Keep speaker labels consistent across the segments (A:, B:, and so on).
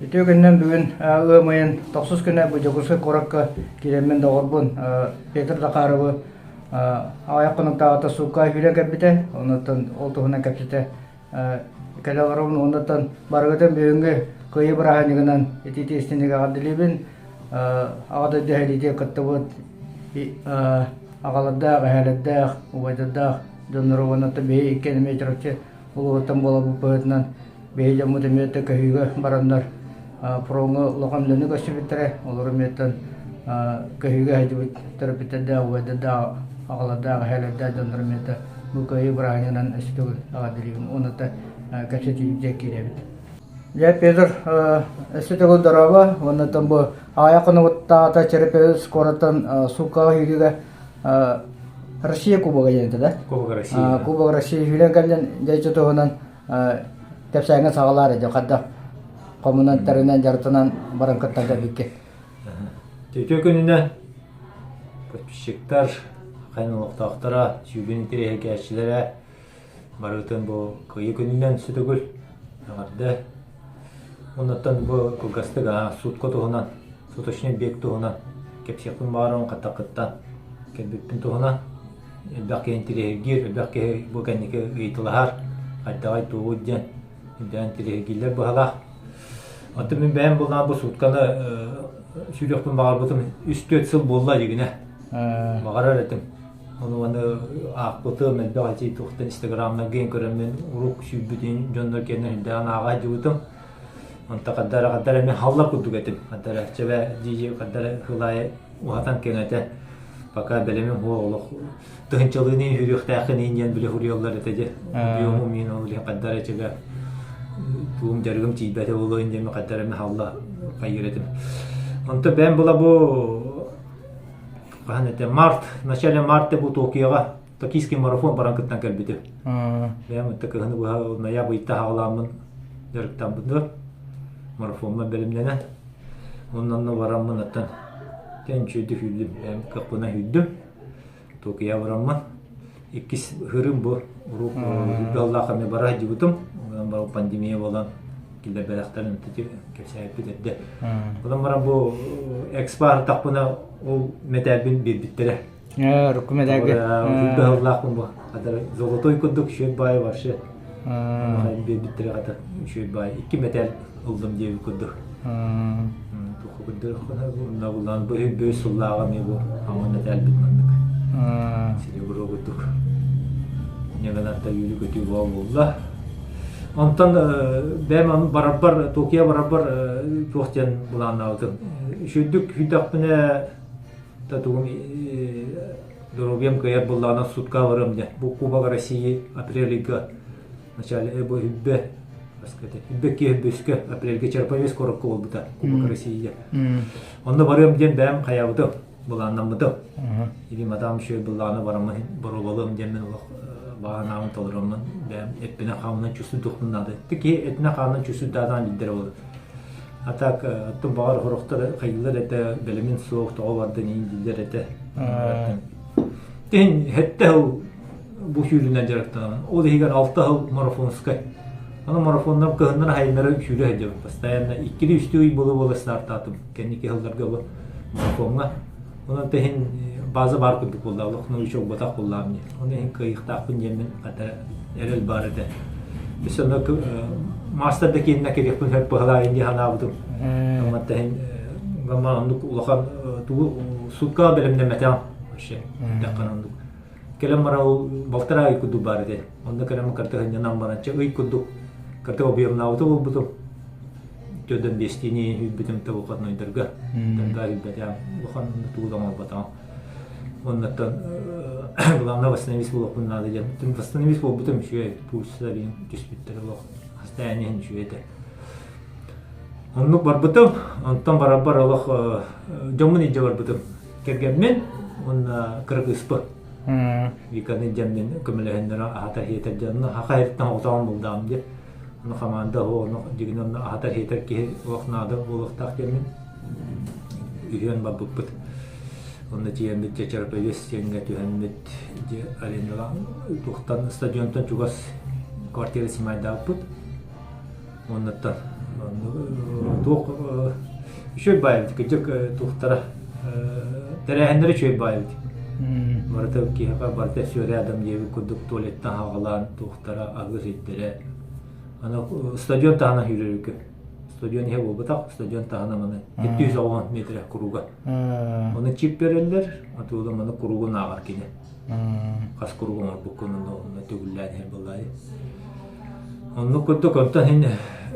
A: Үтүө күнүнэн бүгүн ыам ыйын тохсус күнэ бу Дьокуускай куоракка киирэммин доҕорбун Петр Захаровы аҕыйах хонуктааҕыта суукка сүүрэн кэлбитэ. Онуттан ол туһунан кэпсэтэ кэлэ олоробун. Онуттан барыгытын бүгүҥҥү Кыайыы бырааһынньыгынан итиитии истиҥник эҕэрдэлиибин. Аҕа дойду сэриитигэр кыттыбыт аҕалардаах, эһээлэрдээх, убайдардаах дьоннору уонна биһиги иккиэн эмиэ Чурапчы улууһуттан буоларбыт быһыытынан биһиги дьоммут эмиэ көһүүгэ бараннар фроҥҥа улахан үлэни көрсүбүттэрэ. Олор эмиэттэн көһүүгэ сылдьыбыт төрөппүттэрдээх, убайдардаах, аҕалардаах, эһээлэрдээх дьоннор эмиэ бу Кыайыы бырааһынньыгынан өссө төгүл эҕэрдэлиибин уонна кэпсэтиибитигэр киирэбит. Дьэ, Петр, өссө төгүл дорообо. Уонна бу аҕыйах хонугуттааҕыта Череповец куораттан сууккаҕа сүүрүүгэ Россия Кубога диэн этэ да?
B: Кубок России.
A: Кубок России сүүрэн кэллин дьэ туһунан кэпсээҥҥэ саҕалаар дьэ хайдах хомунан тэринэн дьарыктанан баран кыттан кэлбиккин.
B: Үтүө күнүнэн подписчиктар, хайын олохтоохторо, сүүрүүнү интэриэһиргээччилэрэ Барытын бу Кыайыы күнүнэн сүтүгүл эҕэрдэ. Оннуттан бу кылгастык сутка туһунан, суточный бег туһунан кэпсиэхпин баҕарабын хаттаххыттан кэлбиппин туһунан. Элбэх киһи интириэһиргиир, элбэх киһи бу кэнники ыйытылаһар, хайдаҕай туоҕуй диэн үрдээн интириэһиргииллэр быһалаах. Оттон мин бэйэм булаан бу сутканы сүүрүөхпүн баҕарбытым үс-түөрт сыл буолла дьигинэ. Баҕарар этим. Ону аны аахпытым, элбэх этии туохтан инстаграмнарга көрөммүн урук сүүрбүтүн дьоннор кэннэ үрдээн ааҕа сылдьыбытым. Онто хаддара хаддара эмиэ халлар курдук этим. Хаддара чэбэ дии хаддара хылаайы уһатан кэҥэтэ. Пока бэлэмим хуо олох тыһынчалыын хүрүөхтээххин диэн билэ хуруйаллар этэ дьэ. Объему мин ол иһин хаддара чэбэ туум дьарыгым тиийбэтэ буолуо диэн хаддара эмиэ халла хайыыр этим. Онто бэйэм була бу хаһан этэ март в начале марта бу Токиоҕа токийский марафон баран кыттан кэлбитим. Бэйэм ытта кыһыны быһа ноябрь ыйта хаҕалааммын дьарыктаммытым. Марафоммар бэлэмнэнэн. Онно бараммын оттон тэн үчүгэйдик сүүрдүм. Бэйэм кыахпынан сүүрдүм. Токио бараммын. Иккис ыһырым бу. Урук үрдү эмиэ бара сылдьыбытым. Пандемия буолан киллэрбэтэхтэрин кэпсээбиппит эрдэ. Онон баран бу экспо аһартахпына ол мэтээлбин биэрбиттэрэ.
A: Рукку мэтээлгэ.
B: Быһаллаахпын бу. Золотой курдук үчүгэй баай вообще. Биэрбиттэрэ хата үчүгэй баай. Икки мэтээл ыллым диэбит курдук. Туха курдук булан бу бөй сыллааҕа эмиэ бу ама мэтээлбит маннык. Серебро курдук. Ньыгынатта үөрүү-көтүү буолла. Онтон бэйэм барарбар, Токио барарбар туох диэн былааннаабытым. Үчүгдүк күүдэхпинэ тугум доруобуйам кыайар буоллаҕына сутка барыам диэн. Бу Кубок России апрель ыйга начале бу үббэ үббэ киэһэ бүскэ апрельгэ Череповец куоракка буолбута Кубок России. Онно барыам диэн бэйэм хайаабытым. Былааннаммытым. Илим атаам үчүгэй былаана бараммын боруобалыам диэммин олох баҕанаабын толороммун бэйэм эппинэн-хааммынан чувствуйдуохпун наада. Киһи этинэн-хаанынан чувствуйдаатаҕын билдэрэ буолар. А так оттон баҕар сорохтор хайыылар этэ, бэлэмин суох, тоҕо бардын иин дииллэр этэ. Тиһин сэттэ сыл бу сүүрүүнэн дьарыктанабын. Ол иһигэр алта сыл марафонскай. Аны марафоннар кыһыннары сайыннары сүүрэ сылдьабын. Постоянно иккилии-үстүү ый буола-буола стартаатым. Кэнники сылларга бу марафоҥҥа. Онон иһин база баар курдук буолла, олох новичок буолбатах буоллаҕым дии. Ону иһин кыайыахтаахпын диэммин хата эрэл баар этэ. Өссө онно маастар да киэнинэ кэлиэхпин сөп быһалаайын дии санаабытым. Амматта иһин гамма оннук улахан тугу суукка бэлэмнэммэтэҕим вообще. Дэххэ оннук. Кэлэн баран ол балтараа ый курдук баар этэ. Онно кэлэн карта сынньанан баран чэ ый курдук карта объемнаабыта буолбутум. Төрдөн биэстиини үүрбүтүм табылхатнойдарга. Танда үүрбэтээм. Улахан тугу да оҥорботоҕум. Оннуттан главное восстановись буолуохпун наада диэн. Восстановись буолбутум үчүгэй. Пульса диэн түспүттэр олох. Состояние үчүгэй этэ. Оннук барбытым. Онтон барарбар олох дьоммун илдьэ барбытым. Кэргэммин уонна кыра кыыспын. Виканы дьэммин көмөлөһөннөрө аһатар хиэтэр дьонно хаха иһиттэн оҕотоҕун булдаам диye. Ону хамаанда ону дьигин онно аһатар хиэтэр киһи олох наада буолуохтаах диэммин үһүөн барбыппыт. Онно тиийэммит дьэ Чарапайвес диэҥҥэ түһэммит дьэ арендаҕа туохтан стадионтан чугас квартира снимайдаабыппыт. Оннуттан. Туох үчүгэй баай эбит, кырдьык туохтара тэрээһиннэрэ үчүгэй баай эбит. Барыта киһиэхэ барыта все рядом диэбит курдук туалеттан хаҕалаан туохтара аһыы сирдэрэ. Аны стадион таһынан сүүрэр Стадион иһэ буолбатах, стадион таһынан маны 790 метрэ круга. Оны чип береллер, атыылы маны кругун ааҕар кини. Хас круг оҥорбуккун онно төгүллээн иһэр буоллаайы. Оннук курдук онтон иһин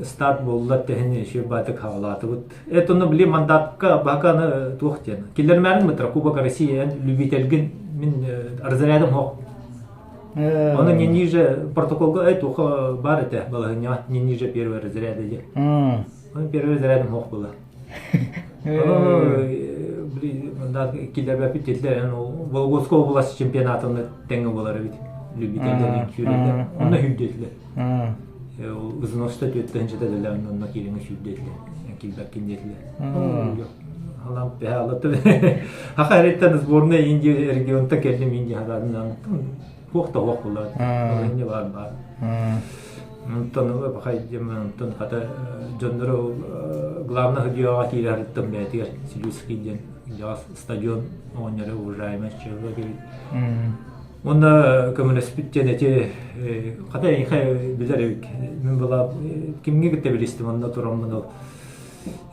B: старт буолла тэһин еще баатык хаҕалаатыбыт. Это онно били мандатка баһаканы туох диэн. Киллэрмээрин мытра Кубок России эн любительгин мин разрядым хоқ. Ону не ниже протоколга эй туха бар этэ балаһынньаҕа не ниже первого разряда диye. Оны первый разрядым хоқ была. Ону били мандат киллэрбэппит диэтилэр Вологодская область чемпионатын тэҥҥэ буолар эбит. Любительдер сүүрэллэр. Онно сүүрдүөтүлэр. Узуноста түөттөһүнчэтэ дэлээн онно киириҥэ сүүрдүөтүлэр. Килбэккин диэтилэр. Халам пэһэ алаты. Хаха эриттен сборная Индия регионта келдим Индия хадарынан туох да суох буолар. Инде бар бар. Онтон бахай онтон хата дьоннору главный судьяға киирэрыттым бээтигэр Силюский диэн стадион оҕонньоро уважаемый человек эбит. Уонна көмөлөспүт диэн эти хата эйиэхэ билэр эбит. Мин была кимҥэ кытта билистим онно тураммын ол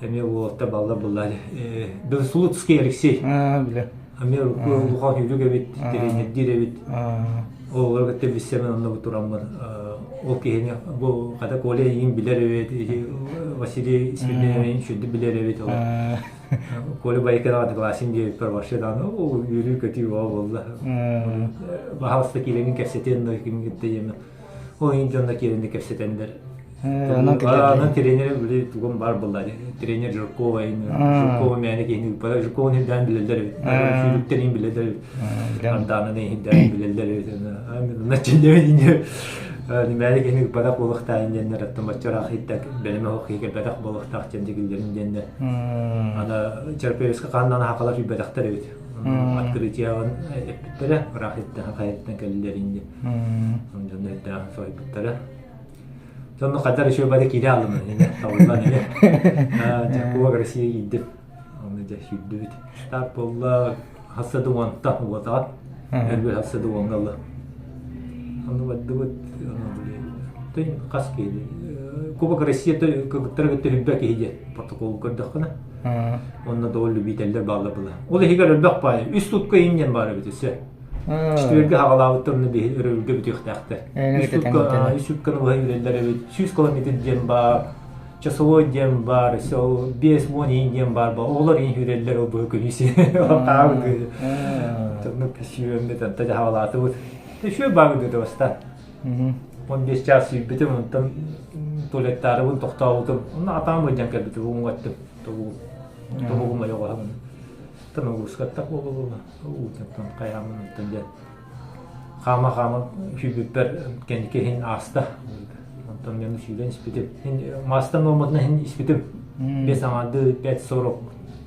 B: эмиэ уолаттар баллар буллар. Белослуцкий Алексей.
A: Билэр.
B: Эмиэ улахан сүүрүк эбит, тренердиир эбит. Оҕолор кытта билсэмин онно тураммын ол киһини бу хата Коля эйигин билэр эбит, Василий Смирнович сүрдү билэр эбит ол. Коля Байкин одноклассник диэбиппэр вообще даҕаны үөрүү-көтүү буолла. Баһаалыста киирэн кэпсэтиэн да ким кытта диэмэ. Ол иһин дьонно киирэн кэпсэтэннэр Анан тренер били тугум бар буолла тренер Жиркова Жиркова мээнэ киһини ыыппата Жиркованы иһирдээн билэллэр эбит сүүрүктэрин билэллэр эбит Ардаананы иһирдээн билэллэр эбит наччиннэбин мээнэ киһини ыыппатах буолуохтаах диэннэр оттон баччараах иһиттэ бэлэмэ суох киһи кэлбэтэх буолуохтаах диэн дьигиллэрин диэннэр ана Черпевска хааннан хахалар сүүрбэтэхтэр эбит открытиеҕын эппиттэрэ ыраах иттэн хайаттан кэллэрин диэн дьонно ирдээн соһуйбуттара Сонно хайдар еще бары киирэ алым табыллан ини. Кубок Россия киирдим. Онно дьэ сүүрдүбүт. Старт буолла хасса да уонта уотаҕа. Өлбүт хасса да уонга ылла. Онно бардыбыт. Тын хас киһи. Кубок Россия кыргыттара кытта хүрбэ киһи диэн протокол көрдөххүнэ. Онно да ол любителлэр бааллар была. Ол иһигэр элбэх баай. Үс сутка иин диэн баар эбит өссө. Четвергэ хаҕалаабыттар онно биһи өрөбүлгэ бүтүөхтээхтэр. Үс сутканы быһа үрэллэр эбит. 100 километр диэн баар, часовой диэн баар, өссө ол 50 иин диэн баар. Оҕолор иин үрэллэр ол быһа күнүс. Хаабыт. Оннук сүүрэммит, онто дьаһалаатыбыт. Үшүө баабыт деді баста. 15 час сүүрбүтүм, онтон туалеттаарыбын тохтообутум. Онно атаам ыдьан кэлбитим, уҥаттым. Тобугум ойоҕоһум. Тоногурскаттах буолуо уутуттан хайааммын оттон диэн хаама-хаама сүүрбүппэр кэнники иһин ааста. Онтон мен сүүрэн испитим. Маастан нуорматынан иһин испитим. Бес аҥаарды 5.40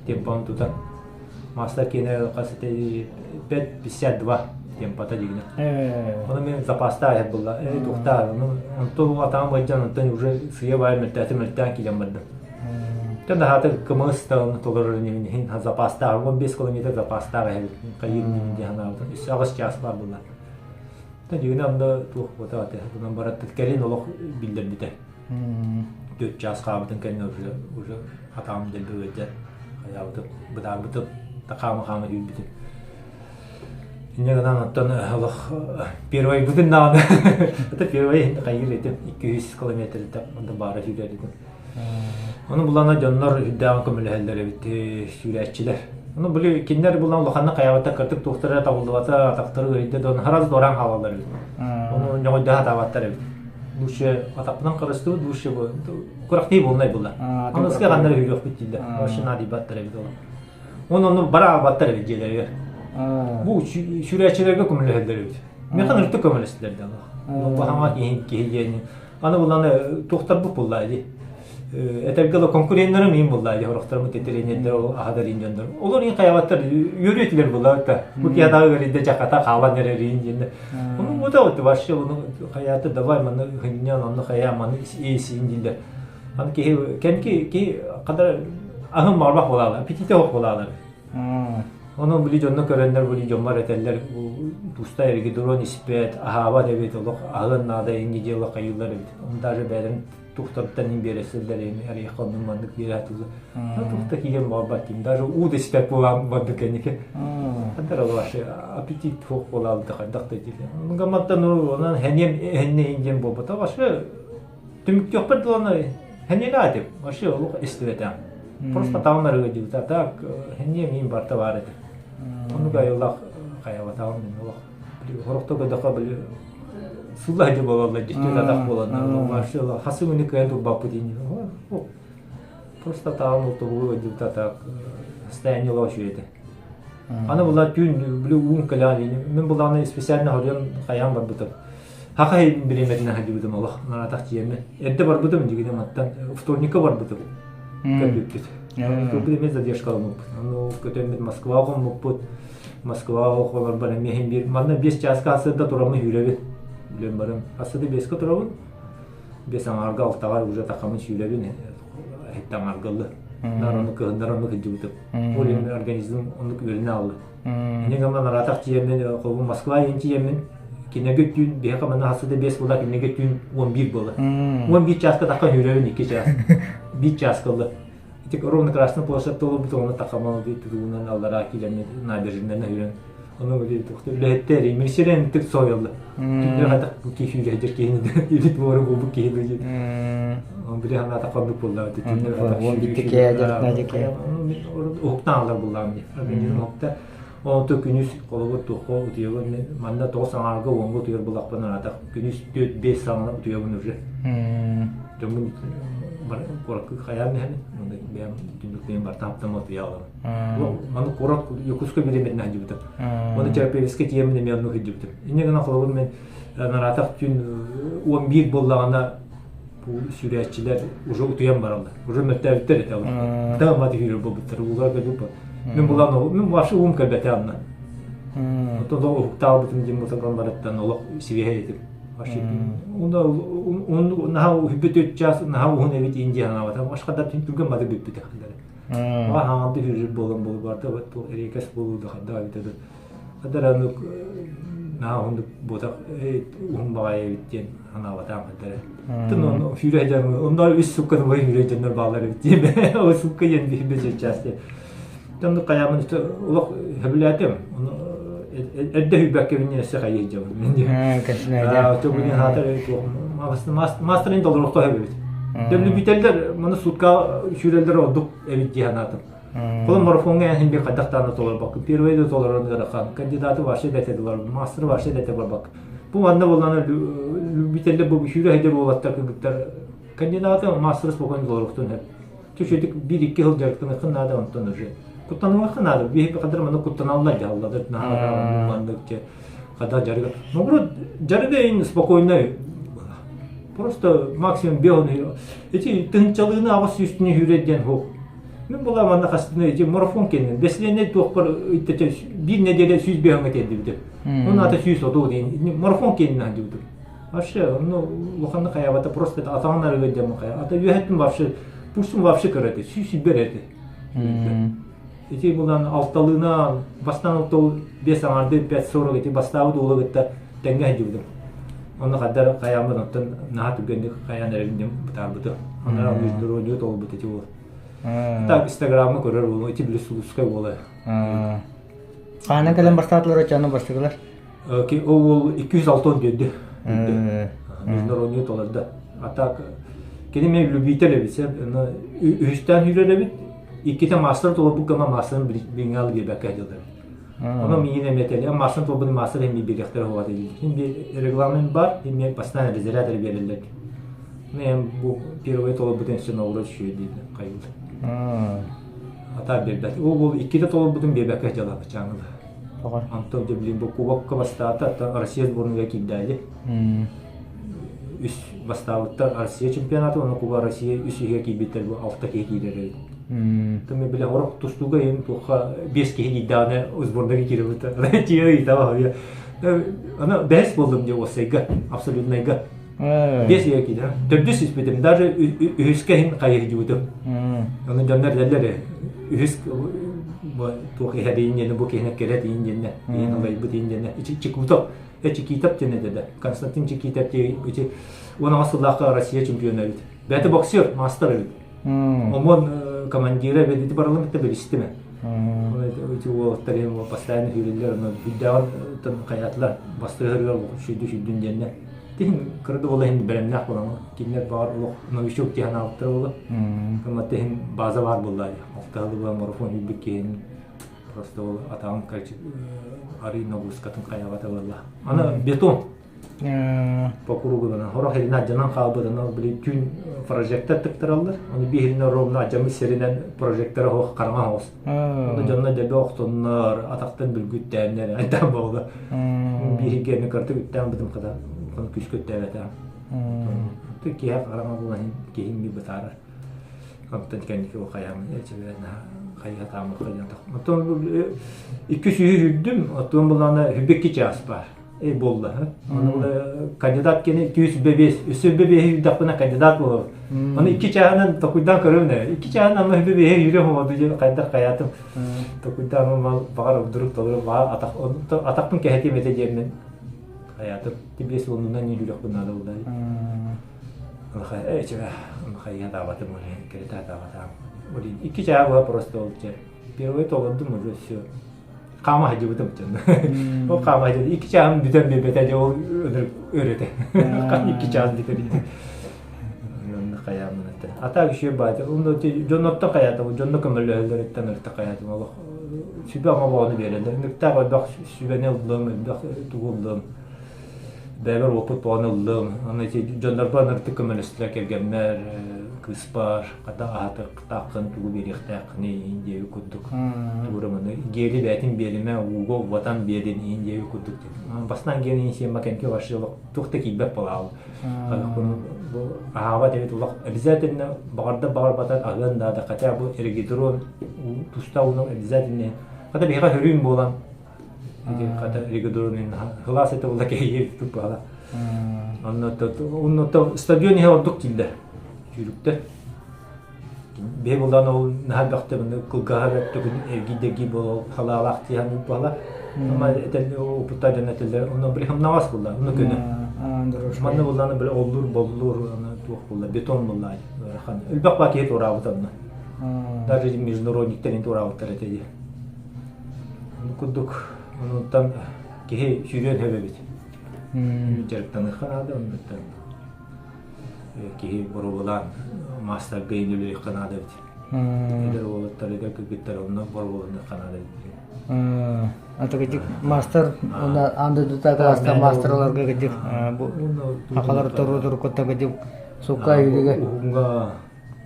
B: темпон тутан. Маастар киэнэ хас этэ 5.52 темпата дигинэ. Ону мен запастаа иһэр булла. Туохтаа онтон атаам бадьан онтон уже сыйа баай мөлтөөтү мөлтөөн киирэн бардым. Тэн аһаата кымыс тылын толорор инибин иһин запастаах 15 километр запастаах эһэбит хайыыр инибин дии санаабытым. Өссө аҕыс чаас баар буолла. Тэн дьигинэ онно туох буота аты гынан бараттык кэлин олох биллэрбитэ. 4 чаас хаабытын кэннэ уже уже атаам дэлби ыалдьар хайаабытым бытаарбытым хаама-хаама сүүрбүтүм. Инньэ гынан оттон олох первойбутун даҕаны это первый хайыыр этим 200 километрда онтон баара сүүрэр этим. Ону булана дьоннор үрдээҕин көмөлөһөллөр эбит сүүрээччилэр. Ону били кинилэр булан улаханнык хайаабата кырдык туохтара табыллыбата атахтары ыарыйда да хараз доран хаалаллар эбит. Ону ньоҕойдоһо атаабаттар эбит. Лучше атахпынан харыстыбыт, лучше курахтыы буолнай була. Аны ыска ханнары үүрүөхпүт дииллэр. Вообще наадыйбаттар эбит ол. Оны ону бара албаттар эбит дьиэлэригэр. Бу сүүрээччилэргэ көмөлөһөллөр эбит. Миэхэ ырытык көмөлөстүлэр да. Баһаҥа киһи киһи диэни Аны буланы туохтарбыт булла ди. Этэргэ да конкуреннарым иин булла ди хорохтормут тренердер ол аһадар иин дьоннор. Олор иин хайабаттар үөрүөтүлэр булла та. Бу киһи гэридде жаката хаалан эрэр иин диэнне. Ону бу да вообще ону хаята давай маны хынньан онну хая маны ээс иин дииллэр. Аны киһи кэнки киһи хадара аһын барбах буолаалар, аппетите ох буолаалар. Ону били дьонно көрөннөр, били дьоммор этэллэр, туста эргидрон испэт, аһаабат эбит, олох аһыан наада инги дьыала хайыылар эбит. Оны даже бэйэлэрин тухтарыттан иһин биэрэсэллэр эми арыйахха оннун маннык биэрэ тылы. Тухта киирэн барбат ким, даже уу да испэт буолаан бардык кэнники. Хандар вообще аппетит суох буолаабыта хайдах да диэн. Гамматтан онон хэниэм эһэнне диэн буолбата. Вообще түмүктүөхпэр дылы хэниэлээх этим. Вообще олох истибэтем. Просто таҕын арыга дьыбыта. Так хэниэ миин барта баар этэ. Оннук айыллах хайабатаҕым мин олох. Хорохто көдөхө били сылла дьы буолаллар дьиттү атах буоланнар вообще хасы күнү кыайан турбаппыт ини. Просто таҕын олтобугу дьыбыта так состояние үчүгэй этэ. Аны була түүн били уун кэлэҕин мин булааны специально хоруйан хайаан барбытым. Хаха бириэмэтинэн сылдьыбытым олох наратах тиийэммин. Эрдэ барбытым дьигинэ мантан вторникка барбытым. Көрбүппүт. Көрбүт эмиэ задержкаламмыппыт. Ону көтөммүт Москваҕа хоммуппут. Москваҕа олорбор эмиэ иһин биир манна 5 чааска сырда тураммын сүүрэбин. Билэн барым. Ассыда 5-ка турабын. 5 аҥаарга алтаҕа уже тахамын сүүрэбин. Иһиттэ аҥааргаллы. Нар ону кыһыннар оннук сылдьыбытым. Ол иһин организм оннук үөрэнэ аллы. Инньэ гынан араатах тиийэммин, холбуу Москва иһин тиийэммин, кинигэ түүн биһиэхэ манна хасыда 5 буола, кинигэ түүн 11 буола. 11 чааска тахха сүүрэбин 2 чаас. 1 чааска ылла. Ити ровно Красная площадь толорбут ону тахамал тутуунан аллараа киирэммин набережнайна сүүрэн ону үлэһиттэр милициялэр ынтык соһуйаллар. Түннэр хайдах киһи сүүрэ киһини илит буору буолбут киһи дуу били санаата хоннук буолла уһуктаан алар буллаам дии организм уһукта онто күнүс холобур туохха утуйабын мен манна тоҕус аҥаарга уонга утуйар буллахпын анаатах күнүс түөрт биэс саҥана утуйабын уже дьоммун куоракка хайаан иһэбин бэйэм түннүкпүнэн барта хаптам утуйа аламын маны куорат Якутска бириэмэтинэн сылдьыбытым Оны терапевтскэ тиийэммин эмиэ оннук сылдьыбытым инньэ гынан холобур мен нараатах түүн 11 буоллаҕына бу сүүрээччилэр уже утуйан бараллар. Уже мөлтөөбүттэр этэ олор. Да мат сүүрэр буолбуттар. Уулар кэлбит. Мин булан мин вообще уум кэлбэтэ анна. Оттон да уһуктаабытым диэн бутаган барыттан олох сибиэһэй этим. Вообще онда он наһаа үһүбүт час наһаа уһун эбит индия ханаабата. Башка да түргэн бады бүппүтэ. Ага хаҥалды хүрүр буолан буолбарда бу эриэкэс буолуу да хадда эбитэ Хадара наһаа уһундук буотах уһун баҕайы эбит диэн санаабатаам хадара. Тын онно сүүрэ дьон онно үс сукка бой сүүрэ дьоннор баалар эбит диэн ол сукка диэн биһи час диэн. Тонну хайаамын олох хөбүлээтим. Эрдэ хүлбэккэ минне өссө хайыы дьабын. Төбүнү хаатар мастерин толорохто эбит. Любителлер маны сутка сүүрэллэр ордук эбит дии санаатым. Холон марафоҥҥа эн бир хайдах даҕаны толорбаккын. Первый да толорон ыарахан. Кандидаты вообще да этэ мастер вообще да этэ барбаккын. Бу манна буоллаҕына любителлэр бу сүүрэ сылдьар уолаттар кыргыттар кандидаты мастер спокойно толоруохтун сөп. Чуть-чуть биир-икки сыл дьарыктаныаххын наада онтон уже. Куттанымахха наада. Биһи хадыр манна куттаналлар дьаһаллар. Наһаа маннык хада дьарыга. Наоборот, дьарыга ин спокойно просто максимум беон эти тыһынчалыыны аҕыс сүүстүнү сүүрэр диэн суох. Мин була манна хастыны эти марафон кэннин бэсилиэннэй туохпар биир нэдиэлэ 105 ҥа тиэрдибитим. Onun ата 130 диэн марафон кэннин сылдьыбытым. Вообще, ну, улаханнык хайаабата просто атаҕын арыгы диэн хайа. Ата үөһэттим вообще, пульсум вообще кыра этэ, сүүс сүүрбэр этэ. Ити булан алталыына бастаан ол биэс аҥарды 5.40 ити бастаабыт уола кытта тэҥҥэ сылдьыбытым. Онно хаддар хайааммын оттон наһаа түргэнник хайаан эрэбин диэн бытаарбытым. Онно международный толбут ити уол. Так инстаграмы көрөр уолу ити били Сулускай уола.
A: Хаанан кэлэн бастаатылар оччону бастыгылар.
B: Ол уол 206 диэди. Международный толорда. А так кини мен любитель эбит, үһүстээн сүүрэр эбит, иккитэ мастер толорбут гына мастерын билиҥҥэ биэрбэккэ дьылдар. Ону миигин эмиэ мастер толорбут мастер эмиэ биэриэхтэрэ хуата дии. Хин би регламент бар, хин мен постоянно резерватор биэрэллэр. Ну, эм бу первый толорбутун өссө ноҕура түшүө диэн хайыл. Ата биэрбэт. Ол ол иккитэ толорбутун биэрбэккэ дьалаабы чааңылы. Антон дьэ билин бу кубокка бастаата, Россия сборныйга киирдээли. Үс бастаабыттар Россия чемпионата, уонна Куба Россия үс иһигэ киирбиттэр бу алта киһи киирэр эбит. Тымы биле орох тустууга иһин туохха биэс киһи киирдэҕинэ сборныйга киирбит. Тиэ ыйытаба. Аны бэһис болдум дии уоссайга, абсолютнайга. Биэс үйэ киирэ. Төрдүс испитим, даже үһүскэ иһин хайыһдьыбытым. Ону дьоннор этэллэр үһүс туох иһэриин диэнэ, бу киһини кэрэ тиин диэнэ, иһин ылайбыт иин диэнэ. Чикутов, Чикитов диэн этэ да. Константин Чикитов ити 18 сыллаахха Россия чемпиона эбит. Бэйэтэ боксер, мастер эбит. Омон командира эбит, ити барылын кытта билистим. Ити уолаттар постоянно сүүрэллэр, ону үрдээҕин хайаатылар, бастыһырыгар сүүрдү сүүрдүн диэннэр. Тиһин кыра да буола иһин бэлэмнээх буолан, кинилэр баҕар олох новичок диэн анаабыттара буолуо. Кымматта иһин база баар буолла дии. Алтыһалы буолан марафон сүүрбүт киһини просто ол атаҕын короче арый нагрузкатын хайаабата буолла. Аны бетон по кругу хорох иһинэ алдьанан хаалбыт, аны били түүн прожектор тыктараллар, ону биир ровно алдьаммыт сиринэн прожектора оһох хараҥа оҕус. Ону дьонно дэбэ охтоннор, атахтан бүлгүттээннэр, айдаан буолла. Бииһигэ эми кыртык үттээн бытым хата, ону күүскэ үттээбэтэ. Киһи хараҥа буолан киһи ми бытаарар. Онтон кэнники ол хайаамын хайыһа тааммыкка диэн. Оттон икки сүүһү үрдүм, оттон булаана хүббекки чаас баар. Буолла. Оны кандидат кини 205, 305 үрдэхпинэ кандидат буолар. Оны икки чааһынан токуйдаан көрөм Икки чааһынан ама 5 жүрөм оду диэн хайдах хаятым. Токуйдаан мал баҕар вдруг толору баҕар атах атахпын кэһэтиэм этэ диэммин хаятым. Тибиэс уонунан жүрөкпүн наада буолла. Хайа таабатым кэрэтэ таабатам. Икки чаа була просто ол Первый толордум уже все. Хаама сылдьыбытым дьон. Ол хаама сылдьыбытым. Икки чааһым бүтэн биэрбэтэ дьэ ол өр этэ. Икки чаас бүтэр Онно хайаамын этэ. А так еще баата. Онно дьонноттон хайаатым, дьонно көмөлөһөллөрүттэн ырта хайаатым. Олох сүбэ ама боҕону биэрэллэр. Ынырыктаах элбэх сүбэни ыллым, элбэх тугу ыллым. Бэйэбэр опыт боҕону ыллым. Аны ити дьоннорбор ынырыктык көмөлөстүлэр кэргэммэр, кыыспар, хата аһатык тааххын тугу биэриэхтээххиний иин диэби курдук тугураманы гели бээтин биэримэ ууга убатан биэрин иин диэби курдук бастаан гелин сиэмма кэнки вообще олох туох да киирбэт буолаал бу аһаабат эбит олох обязательно баҕарда баҕарбатар аһыан наада хотя бы регидрон тустаах ууну обязательно хата биһиэхэ хөрүүн буолан хата регидрон хылаас это була кэһиир туппала онно онно стадион иһэ ордук киирдэ сүүрүктэр Биһи булан ол наһаа элбэхтэ маны кылгаһа бэрт күн эргий-дэргий буола халаалаах тиһэн буола. Ама этэл опыта дьон этэллэр онно били хамнаҕас булла онно көнө. Манна булланы били оллур боллур аны туох булла бетон булла ыарахан. Элбэх баа киһи туораабыт онно. Даже международниктар туораабыттар этэ дии. Курдук онуттан киһи сүүрүөн сөп эбит. Дьарыктаныахха наада оннуттан. Киһи боруобалаан маастарга үлэлиэххэ наада эбит. Эдэр уолаттар, эдэр кыргыттар онно боруобаланыахха наада эбит.
A: Ата кыдьык маастар уонна аан дойдутааҕы кылаастаах маастарларга кыдьык бу хахалар туруккутта кыдьык сукка үйүлүгэ
B: Уһунга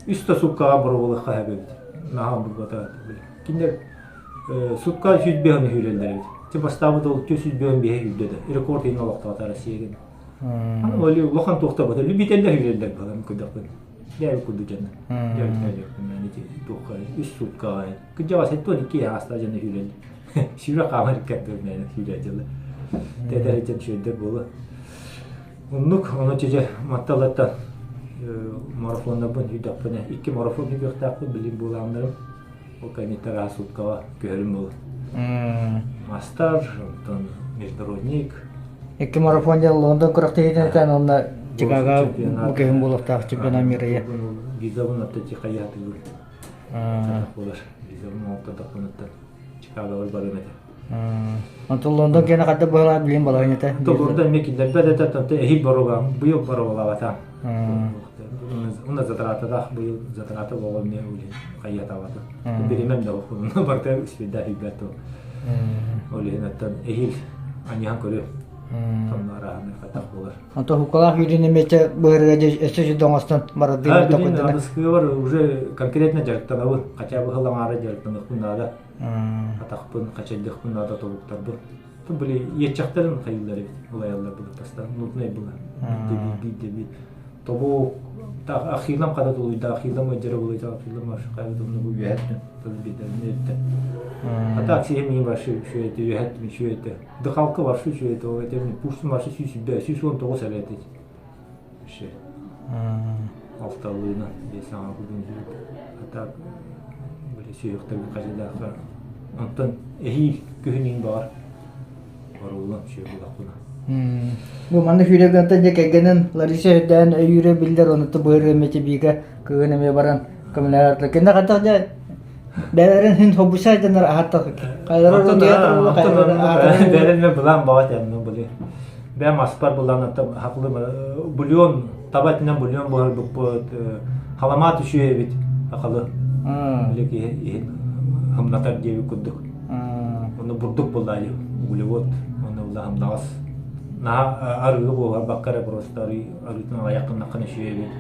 B: үс да суккаҕа боруобалыахха сөп эбит. Наһаа бурбата. Кинилэр сукка 105 үүрэллэр эбит. Ти бастаабыт ол 405 үүрдэ да. Рекорд иһин олохтоото Россияга. Аны ол улахан туохта бата любителлэр үрэллэр балам көрдөхпүн. Дьэ курдук дьонно. Дьэ ити туохха үс суткаҕа кырдьаҕас 72 ааста дьоно сүүрэллэр. Сүүрэ хаамар иккэрдэр мээнэ сүүрэ дьылы. Тэдэр дьон сүүрдэр буола. Оннук ону чэчэ матталаттан марафоннарбын сүүрдэхпинэ икки марафон сүүрүөхтээхпин билим буолааннарым. Ол кэнниттэн араас суткаҕа көһөрүм буолар. Мастар, онтон международник.
A: Икки марафон диэн Лондон күрэхтэһиитин уонна Чикаго бу киһин буолуохтаах чемпионат мира
B: Визабын атта хайаатыгыр. Буолар. Визабын оҥортодохпунуттан Чикаголар барыам этэ.
A: Онтон Лондон киэнэ хайдах быһалаах билим балаһын этэ.
B: Толорда эмиэ киллэрбэт этэ, онтон эһиил боруга, быйыл боругалаабата. Уна затратадаах быйыл затрата буолан эмиэ хайыатаабата. Биримэм да охунна барыта үспүйдээх үйбэт тыл. Ол иһин оттон эһиил аньыһан көрүө. Тонно арааһын хатах буолар.
A: Онтон хуккалаах үйдүн эмиэ быһырыга өссө сүдэ оҥостон барардыы
B: билин аныскыыбар уже конкретно дьарыктанабын. Хотя бы хыл аҥаара дьарыктаныахпын наада. Атахпын хачайдыахпын наада тобуктарбын. Били иэччэхтэрин хайыыллар эбит, улайаллар былыттастан, нуднай была. Биирдэ биир тобу ахилам хата тулуйда, ахилам ыдьара булуйда, ахилам ашқайбыт онно бу үөһэттэн, тыл биэдэрин өттө. А так сиһи башы үчүөйте, үөһэттим үчүөйте. Дыхалка башы үчүөйте, ол этем пуштун башы сүүс 119 эле этит. Вообще алталыынан биэс аҥа курдук а так били сүһүөхтэргэ хасыдаахха онтон эһиил күһүн иһин баҕар барыллан үчүгэй буоллахпына.
A: Бу манна сүүрэгантан дьэ кэргэнин Лариса өйдөөн өйүүрэ биллэр онутту быһырыы эмиэ кыһын эмиэ баран көмөлөһөр. Кинэ хайдах дьэ бэйэлэрин хин хобусай дэнэр аһаттах хайалара
B: Бэйэлэрин былаан баҕа тэнну били бэйэм аспар былаан хакылы бульон таба этинэн бульон буһарбыппыт халамаат үчүгэй эбит хакалы били киһи иһин хымнатар диэбит курдук Ону бурдук буллаайы углевод уонна булла хамнаҕас наһаа арыгы буоларбакка эрэ просто арыытын аҕыйах гыннаххына үчүгэй эбит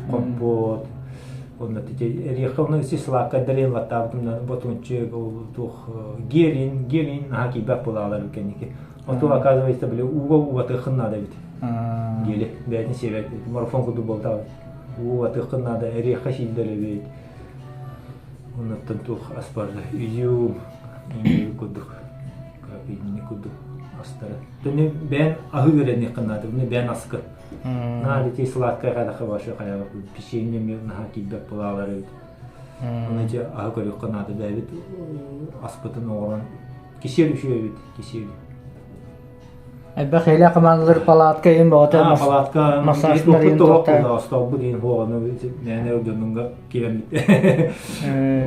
B: компот уонна эриэххэ уонна isi сылааккайдары латтаабытым ботунчук ол туох гелин гелин наһаа киирбэт буолаалар кэнники Ото оказывается били ууга угатыаххын наада эбит гели бэйэтин сиэбэт марафон курдук буолтаабыт уу угатыаххын наада эриэххэ сииллэр эбит Оннуттан туох ас барда изюм иҥиир курдук крапивник курдук астары. Төни бэйэн аһы үөрэниэххин наада, уну бэйэн аскы. Наһаа ити сладкай хайдахха вообще хайаабат печенье эмиэ наһаа киирбэт буолаалар эбит. Ону ити аһы көрүөххэ наада бэйэбит аспытын оҥорон кисиэл үчүгэй эбит, кисиэл.
A: Элбэх элэ командалар палатка иһин бөҕөтө
B: палатка
A: массажтар иһин
B: туохтар остолбут иһин хуоҕаны мээнэ дьонунга киирэммит.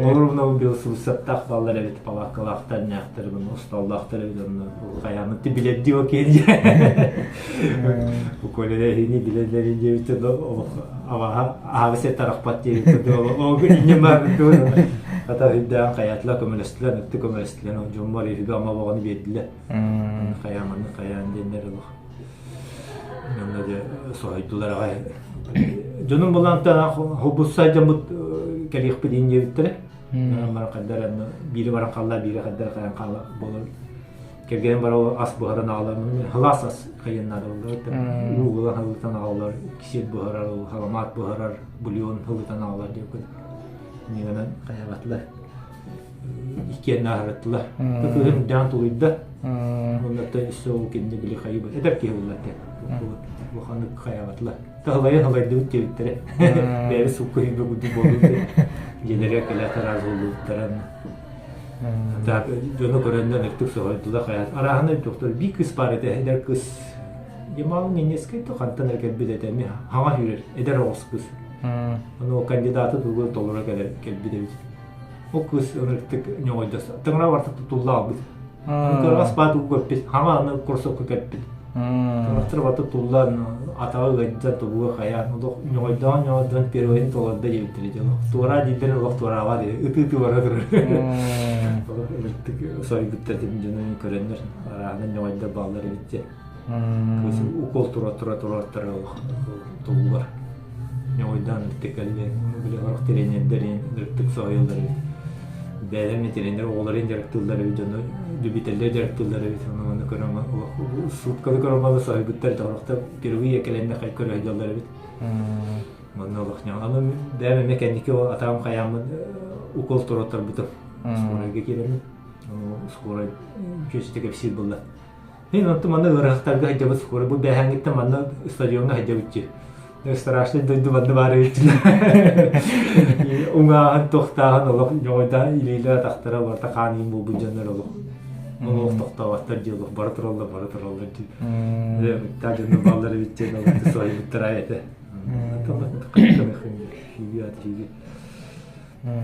B: Олор бил субсаттаах баллар эбит палаткалаахтар нээхтэр бун остоллаахтар эбит онно хайаамытты билэрдии о киэн Уколеле иһини билэллэрин диэбит олох аваха аһабы тарахпат диэбит ол инньэ Ата үрдээн хайаатыла көмөлөстүлэр, өттү көмөлөстүлэр, дьоммор иһигэ ама боҕону биэрдилэр. Хайаан маннык хайаан диэннэр олох онно дьэ соһуйдулар аҕай. Дьонум булаантан хобуссай дьоммут кэлиэхпит иин диэбиттэрэ. Баран хайдар анны биири баран хаалла, биири хайдар хайан хаалла буолар. Кэргэним бара ас буһаран аҕалар, халаас ас хайан наада буолар. Уугулан халытан аҕалар, кисиэт буһарар, халамаат буһарар, бульон халытан аҕалар диэбит. Ньыганан хайаабатылар. Иккиэн ааһыраттылар. Кыһын дээн тулуйда. Оннуттан өссө ол кинини били хайыбыт. Эдэр киһи булла этэ. Улаханнык хайаабатылар. Таһылайын халайдыбыт диэбиттэрэ. Бэйэбит сукка үйбэ курдук буолбут. Дьиэлэрэ кэлэ тараас буолбуттара. Так, дьону көрөннөн өттүк соһуйдулар хайаат. Арааһынай доктор биир кыс баар этэ, эдэр кыс. Ямал Ненецкэй то хантан эрэ кэлбит этэ, эми хаҥа сүүрэр, эдэр оҕус кыс. Ону кандидаты тугу толоро кэлбит эбит. Ол кыыс ынырыктык ньоҕойдос. Тыҥыра барта тутулла албыт. Кыргас баат уу көппүт, хаҥа аны курсукка көппүт. Тыҥырахтар барта туллан, атаҕа ыалдьан, тобуга хайаан, олох ньоҕойдоон ньоҕойдоон первыйын толордо диэбиттэрэ дьэ олох туораа дииллэрин олох туораабат ытыы-ытыы бара турар. Олох ынырыктык сойбуттар дьону көрөннөр, арааһынан ньоҕойдор бааллар эбит дьэ. Укол тура-тура туруортара олох тобугар. Ньоҕойдоон ытык кэллэ. Били сорох тренердэр ырыттык соһуйаллар эбит. Бэйэлэрин тренер оҕолорун дьарыктыыллар эбит, дьону любителлэр дьарыктыыллар эбит. Ону маны көрөн олох сутканы көрөн балы соһуйбуттар сорохтор впервые кэлэннэ хай көрө сылдьаллар эбит. Манна олох аны бэйэм эмиэ кэнники атаҕым хайааммын укол туруоттарбытым. Скорайга киирэммин. Скорай чүөчэтэ кэпсиир буолла. Мин онтум манна ыарахаттарга сылдьабыт скоро бу бээһээҥҥиттэн манна стадиоҥҥа сылдьабыт дии. Страшный дойду манна баар эбит Уҥааһын, тохтааһын олох ньоҕойдоон илиилэр атахтара барыта хаан иин буолбут дьоннор олох олох тохтооботтор дии олох бара тураллар бара тураллар дии. Та дьоннор бааллар эбит диэн олох соһуйбуттара этэ.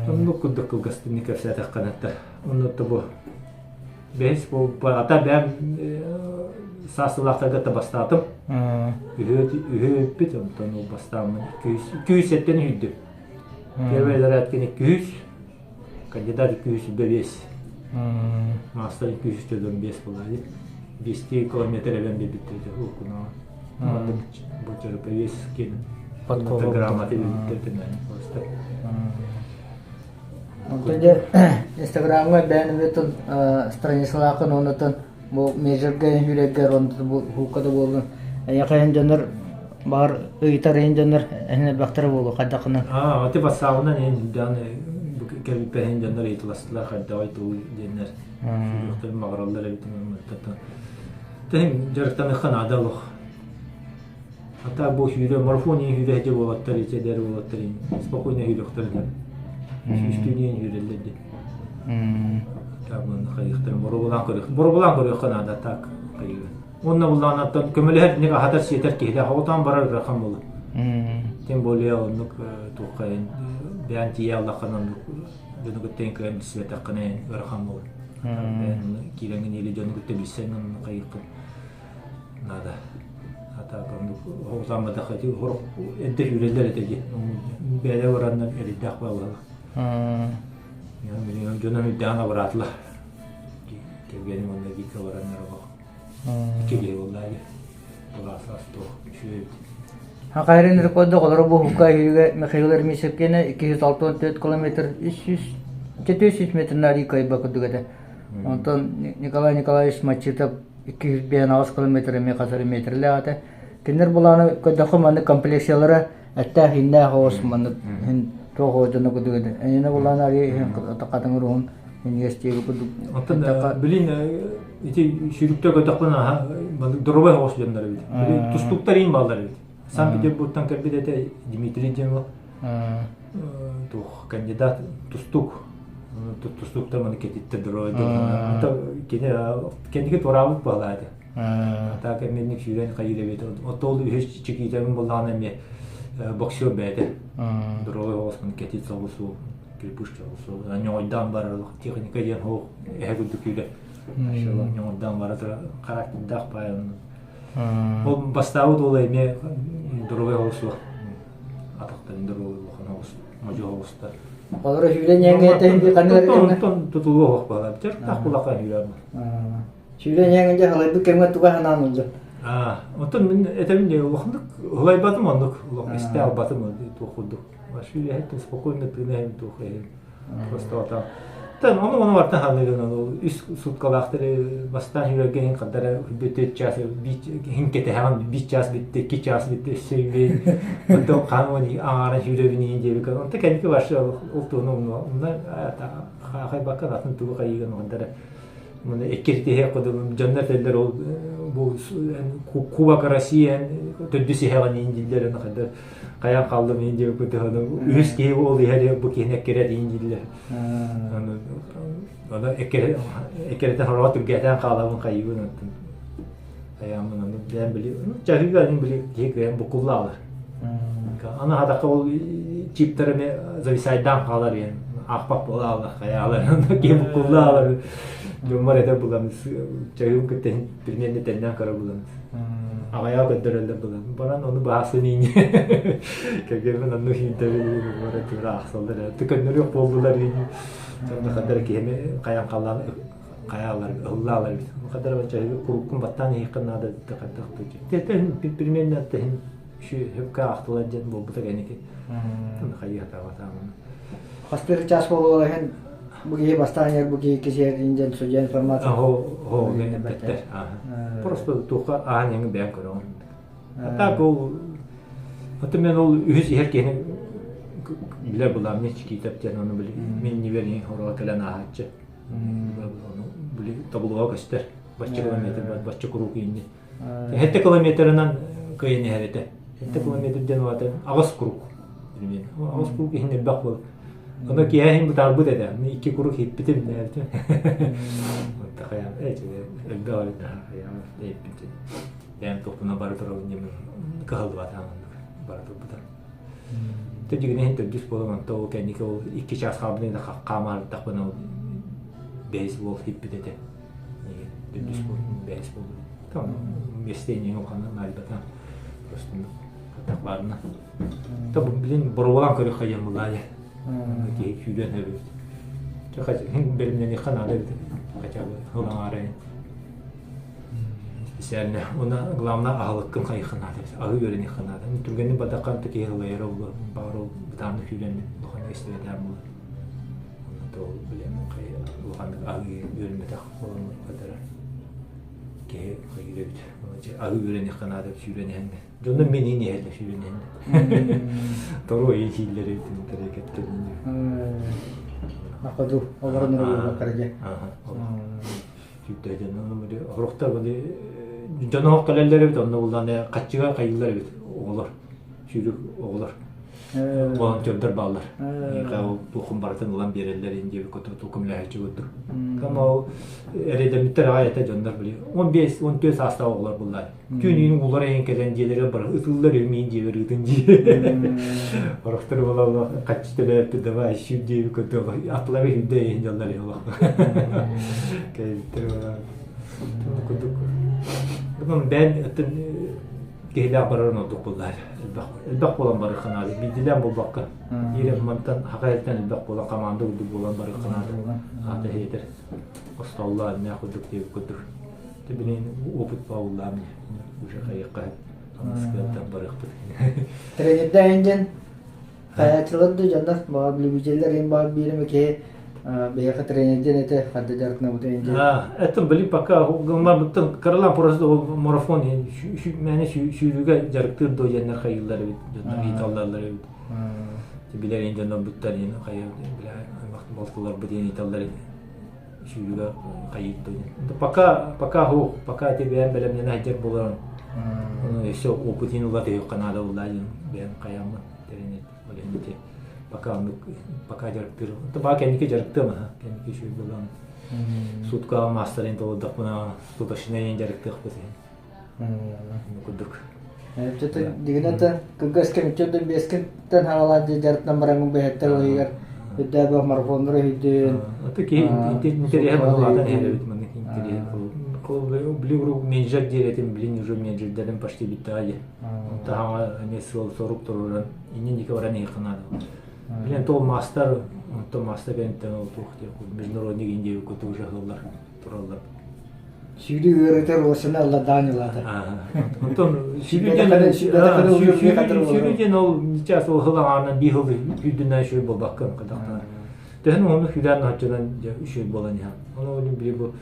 B: Оннук курдук кылгастык кэпсээтэххинэ онно бу Бэһис буолбут ата бэйэм саас сылаахтарга бастаатым. Үһү үппүт, онтон ол бастааммын 200 сэттэн үһүйдүм. Первый зарядканы 200, кандидат 205. Мастер 245 буолла. 200 километр эбэн биэрбиттэр окунаҕа. Бу вес киэн грамота биэрбиттэр просто.
A: Онтон дьэ Инстаграмҥа бэйэн эбэтин страницалааххын уоннатан бу мессенджергэ үүрэргэр онтон бу һуукка да буоллун эйиэхэ иһин дьоннор баҕар ыйытар иһин дьоннор эһин элбэхтэрэ буолуо хайдаххынан
B: Аа, ити бассаабынан иһин дааны бу кэлбиппэр иһин дьоннор ыйыталастылар хайдаҕый тугуй диэннэр сүрүөхтэрин баҕараллар эбит мантан. Тэһин дьарыктаныахха наада олох. А так бу сүүрэ марафон иһин сүүрэ сылдьар уолаттар эдэр уолаттар иһин спокойно сүүрүөхтэрин сөп. Сүүстүүнүөн сүүрэллэр дии. Так манна хайыахтарын боруобалаан көрүөх боруобалаан көрүөххэ наада так хайыыгын. Уонна буллаҕынаттан көмөлөһөр итинник аһатар сиэтэр киһилээх оҕотоон барар ыарахан буолар. Тем более оннук туохха бэйэн тиийэ аллаххына оннук дьону кытта эн кыайан билсибэтэххинэ ыарахан буолар. Бэйэн киирэҥҥин или дьону кытта билсэн онно хайыаххын наада. Атаак оннук оҕотоон ити сорох эрдэ сүүрэллэр этэ дии. Бэйэлэр бараннар эрэйдээх буолаллар. Билигин дьоно үрдээн абыраатылар. Кэргэним уонна Вика бараннар олох икки киһи буолла дии. Былаасаас туох үчүгэй эбит.
A: Хахайрын рекорда олоро буһукка иһигэ Михаил Ермисевкене 264 километр 300 400 метр нарий кайба курдук этэ. Онтон Николай Николаевич Мачитов 258 километр эмиэ хасар метрлээх этэ. Кинилэр булааны көрдөххө маннык комплекциялара эттээх ииннээх оҕус маннык иһин туох оҕо дьоно курдук этэ. Эйиэнэ булааны арыйа иһин хатыҥыр уһун инигэстиэги курдук.
B: Оттон билин ити сүүрүктэ көтөхпүн аха маннык доруобай оҕус дьоннор эбит. Тустууктар иин бааллар эбит. Санкт-Петербургтан кэлбит этэ Дмитрий диэн уол. Туох кандидат тустуук. Тустууктар маны кэтиттэр доруобай дьон. Кини кэнники туораабыт буолаа этэ. Так эмиэнник сүүрэн хайыыр эбит. Оттол үһүс чекиитэрин буллаҕына эмиэ боксер бэйэтэ. Доруобай оҕус маны кэтит соҕус крепыш соҕус ньоҕойдоон барар техника диэн суох эһэ курдук күүрэ. Ньоҕойдоон бара турар характердаах баай Ол бастаабыт уола эмиэ доруобай оҕус суох. Атахтарын доруобай улахан оҕус, модьу оҕустар.
A: Олоро сүүрэн иэҥҥэ би ханнык
B: Онтон тутулуо оһох баҕар. Дьарыктаах кулака сүүрэн.
A: Сүүрэн иэҥҥэ халайбыт кэмҥэ туга санаан ылла?
B: Аа, оттон мин этэбин дии улаханнык ылайбатым оннук, улах истэ албатым туох курдук. Сүүрэ спокойно тыына туох иһин. Просто Тэн ону ону бартан хаалыгын ол үс суткалаахтары бастаан сүүрэргэ иһин хардара бүтү час иһин кэтэһэҕин биир час бүтте икки час бүтте өссө үбүн онтон хаан аҥааран сүүрэбин иһин диэбиккэ онто кэнники вообще ол туһун умна умна хаахайбакка атын тугу хайыгын хардара Маны эккиртиһэ кодум дьоннор этэллэр ол бу Кубок России төрдүс иһэҕин иин дииллэр аны хайда хайаан хааллым иин диэбит курдук үһүс киһи ол иһэр бу киһини эккирэр иин дииллэр аны аны эккирэтэн хороҕо түргэтээн хаалабын хайыыбын оттон хайааммын аны бэйэм били чаһыыга били киһи кыайан буккуллаалар Аны хатахха ол чиптэр эмиэ зависайдаан хаалар диэн аахпах буолаалар хайаалар киһи буккуллаалар дьоммор этэр булан чайым кытта примерно тэннээн көрөр булан аҕайаа көрдөрөллөр булан баран ону баһасын иини кэргэммин онну иинтэбин бара тура аахсаллар көннөрүөх буоллулар иини сонно хадара киһини хайан халлаан хайаалар ыһыллаалар эбит хадара бачча куруккун баттаан иһиэххин наада хаддах примерно тэһин Сөпкө аахтылар диэн буолбута кэнники. Хайыһатаабатаамын.
A: Хас бір час буолуола иһин бу киһи бастаан иһэр, бу киһи иккис иһэр диэн судья информация.
B: Оһо, эппэттэр. Просто туохха аан эҥин бэйэн көрөҕүн. А так ол Аты мен ол үһүс иһэр киһини билэр булам не чикитеп диэн ону били мин нибер хороға кэлэн ааһааччы. Ону били тобулуга көстөр. Бачча километр бачча куруук инни. Сэттэ километрынан кыайан иһэр этэ. Сэттэ километр диэн улаата аҕыс круг. Аҕыс круг иһин элбэх буолар. Ону киэһэ иһин бытаарбыт этэ. Мин икки круг иһиппитим нээртим. Хайаан элбэх эбит хайаан эппит. Бэйэм туохпуна бары турабын диэн кыһаллыбатаҕым бара турбута. Дьигинэ иһин төрдүс буолан онто ол кэнники ол икки чаас хаалбытын хаамаардахпына ол бэһис буол хиппит этэ. Төрдүс бэһис буоллум. Там местение улаханнык наадыйбатах. Просто так баарына. Та блин боруобалаан көрүөххэ диэн буллаа Киһи күүрэн эбит. Бэлэмнэниэххэ наада эбит. Хотя бы ылаҥаарайын. Специально. Уна главное аһылыккын хайыхха наада эбит. Аһы үөрэниэххэ наада. Түргэнник бадаххан киһи ылайара буолуо. Баҕар ол бытааннык күүрэммит улаханнык истибэтээр буолуо. Улаханнык аһыы үөрэммэтэх буолан киһи хайыыр эбит. Аһыы үөрэниэххэ наада сүүрэн иһэн. Дьонно мин иһин иһэллэр сүүрэн иһэн. Торуо иһин сииллэр эбит
A: Находу олорон уруйбаккара дьэ.
B: Сүүрдэ дьонно хорохтор дьоно кэлэллэр эбит онно буллаан хаччыга хайыыллар эбит. оҕолор, сүүрүк оҕолор волонтердар бааллар. Туохун барытын ылан биэрэллэр ин диэбит курдук көмөлөһөөччү курдук. Кама ол эрэйдэммиттэр аҕай этэ дьоннор били 15 14 саастаах оҕолор буллар. Түүн үүн уулар эйэн кэлэн дьиэлэрэ бар ытыллар үмиин дьиэбэр ыытын дии. Орохтор буолаллар хаччы төлөөттү давай сүүр диэби курдук атлары үрдэ эйэн дьоннор олох. Кэлбиттэр буолар. Курдук. Бу бэйэн өттүн киһилээх барарын ордук буллар. Элбэх элбэх буолан барыахха наада. Биирдилээн буолбакка. Биир мантан Хахаялтан элбэх буолан команда курдук буолан барыахха наада. Аата иһитэр. Остоллоо иннээх курдук диэбит курдук. Билин опыт бауллаам уже хайыахха хамнаскыаттан барыахпыт.
A: Тренердээһин диэн хайааччылар да дьоннор баҕар любителлэр им баар биирим киһи биһиэхэ тренердиэн этэ ханна дьарыктанабыт диэн.
B: Это были пока гыммабыттан кыралаан просто марафон мээнэ сүүрүүгэ дьарыктыыр доо диэннэр хайыыллар эбит дьоннор ыйыталлаллар эбит. Билэр ин дьоннорбуттар ин хайа балтыларбыт ин ыйыталлар сүүрүүгэ хайыыр доо диэн. Пока пока хуох пока ти бэйэм бэлэмнэнэ сылдьар буолан өссө опытын ыла түһүөххэ наада буолла диэн бэйэм хайааммын тэринет ол иһин ити пока оннук пока дьарыктыыр баа кэнники дьарыктыам аха кэнники үчүгэй буолан суткаҕа маастарын толордохпуна суточнай дьарыктыахпыт иһин курдук
A: Дигинэ кылгас кэм үчүгэй биэскиттэн хаалаан дьарыктан бараҥҥын бэһэттэр ыйыгар үрдээбэх марафоннары өйдүүн.
B: Аты киһи интэриэһэ баҕалаатан иһэр эбит маннык интэриэһэ били урук менеджер диир этим билин уже менеджердэрин почти бүттэҕэ дии. Таһаҥа эмиэ сыал сорук туруоран иннин диэки баран иһиэххэ наада. Билин тол мастер, онтон мастер кэнниттэн ол туох диэх международный индия курдук уже ыһыллар тураллар.
A: Сүүрүү ыарыытар уосана ылладаан ылаата.
B: Онтон сүүрүү диэн ол сейчас ол сыл аҥаарынан биир сыл үрдүнэн үчүгэй буолбаккын хайдахтана. Төһөн уһуннук сүүрээн оччонон дьэ үчүгэй буолан иһэн. Ону били бу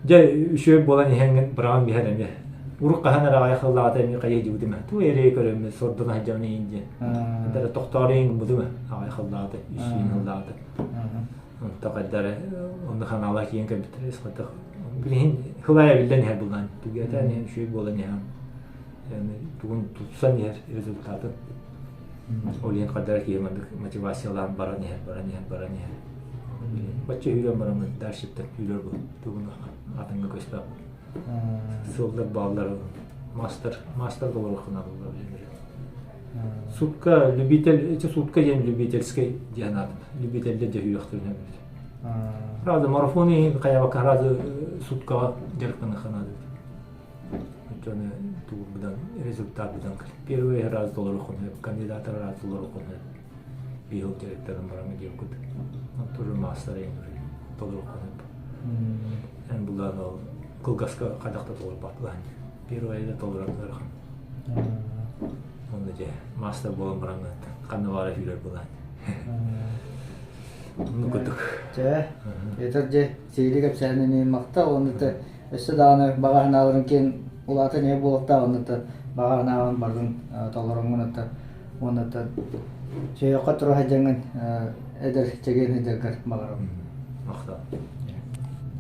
B: дьэ үчүгэй буолан иһэҥҥин быраҕан биһэр эмиэ. Урут хаһан эрэ аҕыйах сыллааҕыта эмиэ хайа дьибитим ээ. Туу эрэй көрөммүн сордоно сылдьабын иһин диэн. Дара тохтоору иһин гыммытым ээ. Аҕыйах сыллааҕыта, үс сүүн сыллааҕыта. Онто хайда эрэ онно ханаала киирэн кэлбиттэрэ ис-хайдах билигин хылайа биллэн иһэр булаан түгэтээн иһэн үчүгэй буолан иһэн тугун тутсан иһэр результатын ол иһин хайда эрэ киһи маннык мотивациялаан баран иһэр баран иһэр баран иһэр бачча үүрэн баран дальше-тан үүрэр бу тугун атыҥҥа көспөх сыллар бааллар мастер мастер толоруоххуна буолла Сутка любитель, эти сутка диэн любительскай диэн аатым. Любительдэр дьөһүйүөхтэрин эбит. Правда, марафон иһин хайабакка сразу суткаҕа дьарыктаныахха наада эбит. Оччону тугу результат быдан Первый раз толоруоххун сөп, кандидаттар раз толоруоххун сөп. Биир директорын баран диэккут. Тоже мастер толоруоххун сөп. Эн булан ол кылгаска хайдах да толорбат Первый да толорор ыарахан. Онно дьэ маастар буолан баран ханна баара сүүрэр буолаан. Оннук курдук.
A: Чэ, этэр дьэ сиһили кэпсээнин махтал уонна да өссө даҕаны баҕа санааларын киэн улаатан иһэ буолуохтаах уонна да баҕа санааҕын бардын толороҥҥун ата уонна да сүһүөххэ тура сылдьаҥҥын эдэр чэгиэн сылдьаргар баҕарабын.
B: Махтал.